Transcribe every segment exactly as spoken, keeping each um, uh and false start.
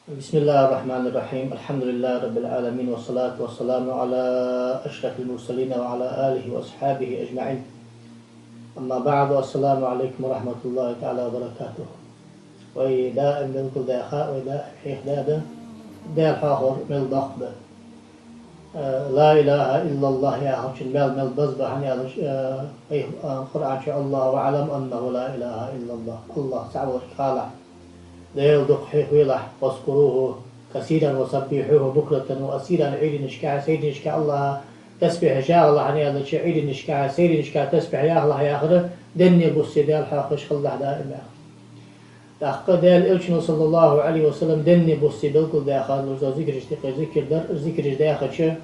بسم الله الرحمن الرحيم. الحمد لله رب العالمين، والصلاة والسلام على أشرف المرسلين وعلى آله وأصحابه أجمعين. أما بعد، السلام عليكم ورحمة الله تعالى وبركاته. Вай даим белгалдаьха, вай даим хьехадаь да Даьла хьоахавар мел доккха ба. Э, لا إله إلا الله яхачун маьл мел беза ба, хӀана аьлча, э, вай, э, Къуръан чу: «الله واعلم أنه لا إله إلا الله». АллахӀ цаӀ волга халахь, Даьла дукха хьехавелахь, «واذكروه كثيرا وسبحوه بكرة وأصيلا», Ӏуйранашка, сайранашка АллахӀа тасбихь яхалахь, хӀана аьлча Ӏуйранашка, сайранашка тасбихь яхалахь яхар, денна а бусса а Даьла хьоахавеш хилалахь даим яхар. ТӀаккха Даьла Элчано, صلى الله عليه وسلم, денна а бусса а белгалдаьха долаш дола зикараш тӀехьа зикар дар, зикараш даьхача,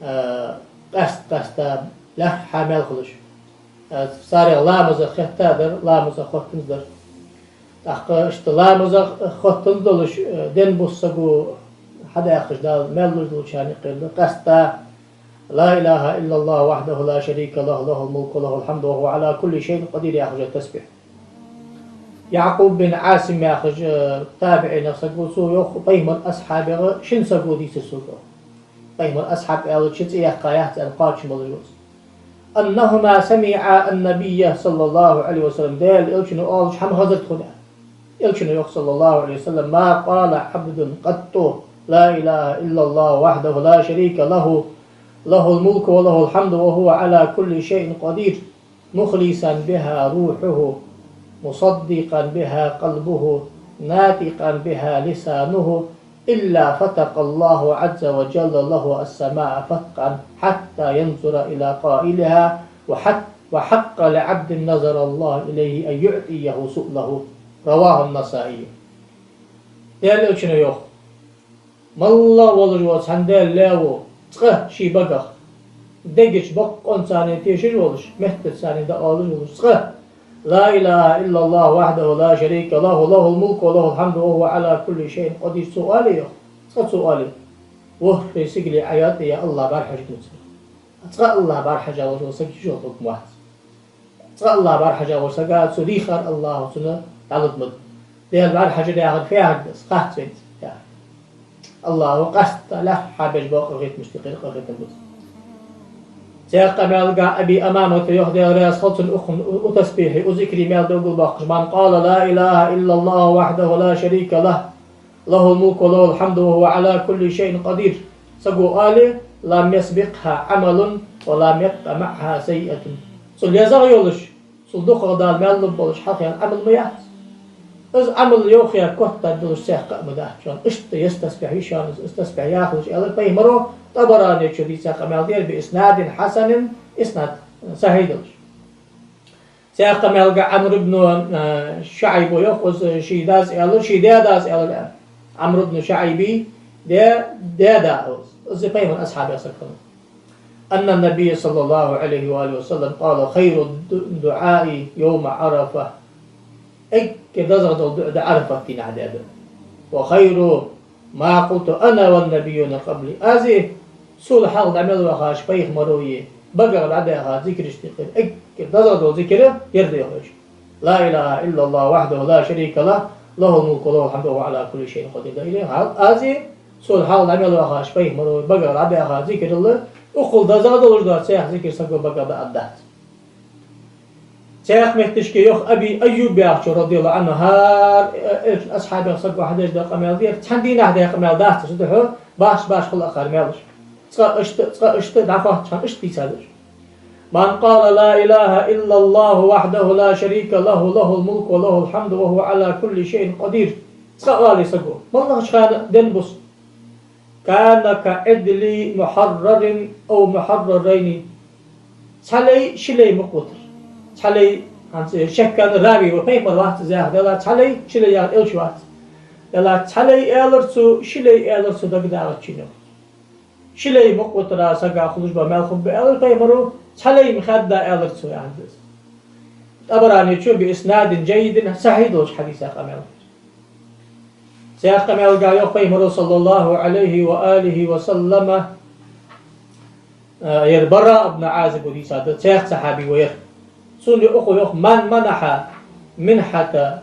а, къаьст-къаьста лаьрххӀа маьл хулаш. А, царех ламазах хетта дар, ламазах хоттанза дар. ТӀаккха иштта ламазах хоттанза долаш, а, денна а бусса а саго хьадаьккхача Дала маьл луш долчарна юкъера да къаьстта: «لا إله إلا الله وحده لا شريك له، له الملك وله الحمد وهو على كل شيء قدير», яхаш тасбихь. ЯӀкъуб бин Ӏасим яхаш, э, табиӀинех саг ва, цо йоах, пайхамара асхьабех шин саго дийцар сога. Пайхамара асхьаб аьлча цӀи яьккха яц, цӀена кхоачам болаш ва из. «أنهما سمعا النبي صلى الله عليه وسلم», Даьла Элчано оалаш хӀама хезар тхона. Элчано йоах, صلى الله عليه وسلم: «ما قال عبد قط: لا إله إلا الله وحده لا شريك له، له الملك وله الحمد وهو على كل شيء قدير، مخلصا بها روحه، مصدقا بها قلبه، ناطقا بها لسانه، إلا فتق الله عز وجل له السماء فتقا حتى ينظر إلى قائلها، وحق، وحق لعبد نظر الله إليه أن يعطيه سؤله». رواه النسائي. Даьла Элчано йоах: «МоллагӀа волаш вола цхьан Даьла лаьво, цкъа ший багах, дега чу боккъонца тешаш волаш, меттаца дӀаоалаш волаш, цкъа: لا إله إلا الله وحده لا شريك له، له الملك وله الحمد وهو على كل شيء قدير», цо оале, йоах, цкъа цо оале, ворхӀе сигале Ӏайоттаяь АллахӀ бӀарахьежаргва цунна. Цкъа АллахӀ бӀарахьежа волаш вола саг йиш йола хӀукм вац. Цкъа АллахӀ бӀарахьежа волча сага цо дийхар АллахӀа цунна дӀалургда. Даьла бӀарахьажар яхар фу яхар да из, хац вайна из яхар. АллахӀа къаьстта лаьрххӀа беш бола къахетамашта юкъера къахетам ба из. Цхьаькха къамаьлагахь Аби Умамата йоах, Даьла раьза хилва цунна, укхун, у, у тасбихьи, у зикри маьл белгалбоаккхаш: «من قال لا إله إلا الله وحده لا شريك له، له الملك وله الحمد وهو على كل شيء قدير». Саго оале: «لم يسبقها عمل ولم يبق معها سيئة». Цул езагӀа йолаш, цул дукхагӀа Дала маьл лургболаш хьалха яьнна Ӏамал ма яц. Из Ӏамал йоах яха котдаргдолаш цхьаькха а ма дац шоана. Иштта еза тасбихь я шоана из, из тасбихь яхалаш, аьлар пайхамаро, ТӀабаране чу дийца къамаьл да ер, بإسناد حسن, иснад сахьихь долаш. Цхьаькха къамаьлагахь Ӏамр ибн, а, ШуӀайба йоах, из ший дас аьлар, ший даь-дас аьлар, аьнна. Ӏамр ибн ШуӀайба даь, даь-да ва из. Из пайхамара асхьабех саг хиннав. أن النبي صلى الله عليه وآله وسلم قال: «خير الد-، الدعاء يوم عرفة». Эггара дезагӀа дола дуӀа да Ӏарафат дийнахьа даь дуӀа. «وخير ما قلت أنا والنبيون قبلي». Аз а, сол хьалха дӀа мел вахача пайхамаро а багах дӀабаьха зикарашта юкъера эггара дезагӀа дола зикар ер да, йоах Элчано. «لا إله إلا الله وحده لا شريك له، له الملك وله الحمد وهو على كل شيء قدير». Да, или хьал-, аз а, сол хьалха дӀа мел вахача пайхамаро а багах дӀабаьха зикарал укхул дезагӀа долаш дола цхьа зикар саго багах дӀааргдац. Цхьаькха метташка йоах Аби Айюб яхачо, رضي الله عنه, хӀара, э, Элчан асхьабех саго хьадеш дола къамаьл да ер, цхьан дийнахьа даь къамаьл дац из, цудухьа башха-башха хул акхар маьлаш. Цкъа иштта, цкъа иштта дӀахоттача хана иштта дийцад уж. «من قال: لا إله إلا الله وحده لا شريك له، له الملك وله الحمد وهو على كل شيء قدير». Цкъа оале саго, моллагӀча хана денна, бусса, «كان كعدل محرر أو محررين». Цхьа лай, ши лай мукъа витар. Цхьа лай, хӀанз шеккана рави ва, пайхамар вац из яхар, Даьла, цхьа лай, ши лай яхар Элча вац. Даьла, цхьа лай аьлар цо, ши лай аьлар цо дагадоагӀачунна. Ши лай мукъа витар сага хулаш ба маьл хургба аьлар пайхамаро, цхьа лай ма хаьдда аьлар цо, яхар да из. ТӀабаране чу بإسناد جيد, сахьихь долча хьадисах къамаьл. Цхьаькха къамаьлагахь йоах пайхамаро, صلى الله عليه وآله وسلم, а, ер Бараъ ибн Ӏазибо дийцад, цхьаькха сахьаби ва ер. Цунна укхо йоах: «من منح منحة